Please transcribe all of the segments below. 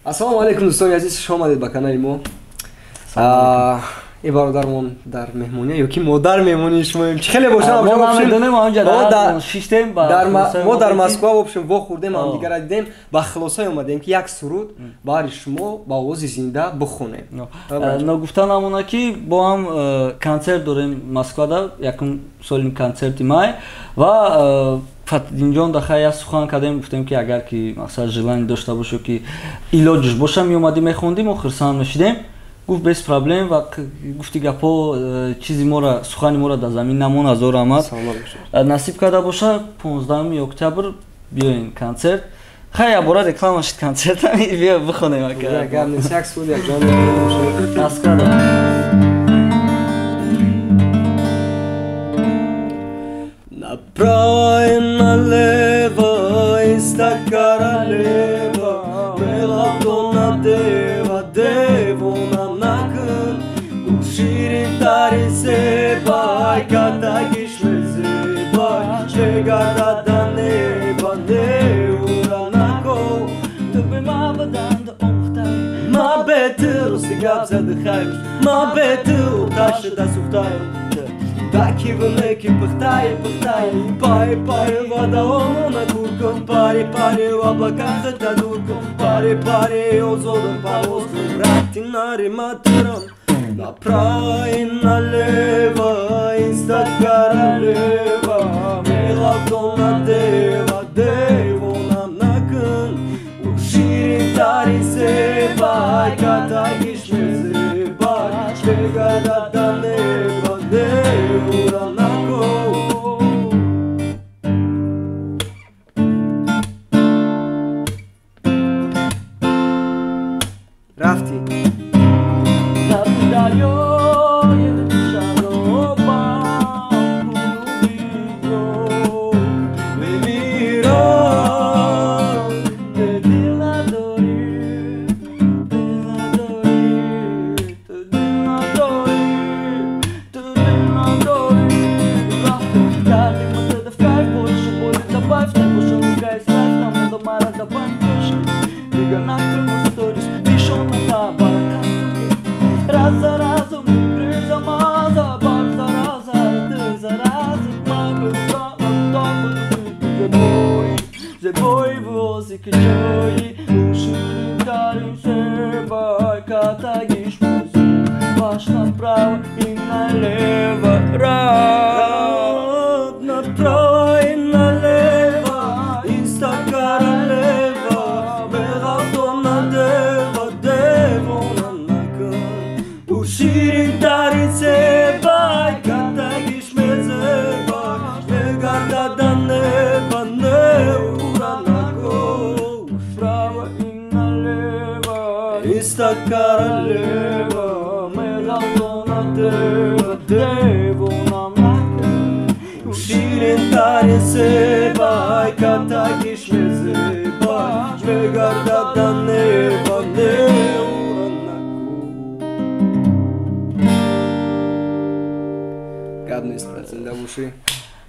Ассалому алайкум, дӯстони азиз, хуш омадед ба канали мо. И бародармон дар меҳмонӣ ё ки мо дар меҳмонии шумоем, чӣ хеле бошам. Мо дар Москва вообщем вохӯрдем, ҳамдигарра дидем, ба хулосае омадем, ки як суруд баҳри шумо ба овози зинда бихонем. Ногуфта намона, ки бо ҳам консерт дорем Москвада, якум соли консерти май, ва Фатдинҷон дахай як сухан кардем, гуфтем, ки агар ки мақсад желание дошта бошу, ки илоҷш боша, меомадӣ, мехондим, мо хурсанд мешидем. Гуфт, без проблем, ва гуфти гапҳо чизи мора, сухани мора дар замин намон. Ҳазор раҳмат, насиб карда боша, 15 октябр биёен консерт. Хай, ябора реклама шид консерт, биё бихонем. Гап нест, як суруд якҷон. Москвада. Направо и налево, инста королева, мелатона дева, девона накун, ширинтарин себай, катагиш мезебай, чегардада неба неура нако. Ту бе ма баданда омӯхтай. Ма бе ту рости гап зада хайм, ма бе ту оташда сӯхтаем. Таки внеки пыхтай, пыхтай, пай, пай, вода омона куркун, пари, пари, в облаках это дуркун, пари, пари, озодом пароз, рати нари матерам. Направо и налево, инста королева, мелатона дева, девона накун, ширинтарин себай, катагиш мезебай, чегардада неба неура нако. Рафти. Рафти дарёи шаробам куну Мемирам. Дил надорӣ, дил надорӣ, ту дил надорӣ, ту дил надорӣ. Рафти дарди мутада в кайф, больше боли добавь, так уж ругаясь, кайф, намуда мара добавь, дига накрыл сторис, бишона баракат. Раз за разом, призамаза, бар зараза, ты зараза, зебой вози кҷои ширинтарин себай, катагиш баш направо и налево. Рад направо и налево, инста королева, мелатона дева, девона накун, ширинтарин себай, катагиш мезебай, мегардада неба неура нако. Право и налево, инста королева, мелатона дева, девона накун, ширинтарин себай, катагиш мезебай, мегардада неба неура нако. Гап нест, брат, зинда бошӣ.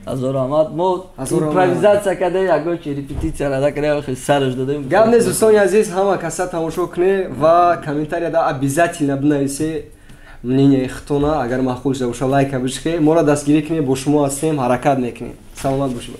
Ҳазор раҳмат, мо импровизатсия кардем, ягон чи репетитсия накардем, хел сараш додем. Гап нест, дӯстони азиз, ҳама каса тамошо кунед ва комментарияда обязательно бинависе мнение худтона, агар маъқул шуда боша, лайка бишхе, моро дастгирӣ кунед, бо шумо ҳастем, ҳаракат мекунем. Саломат бошед.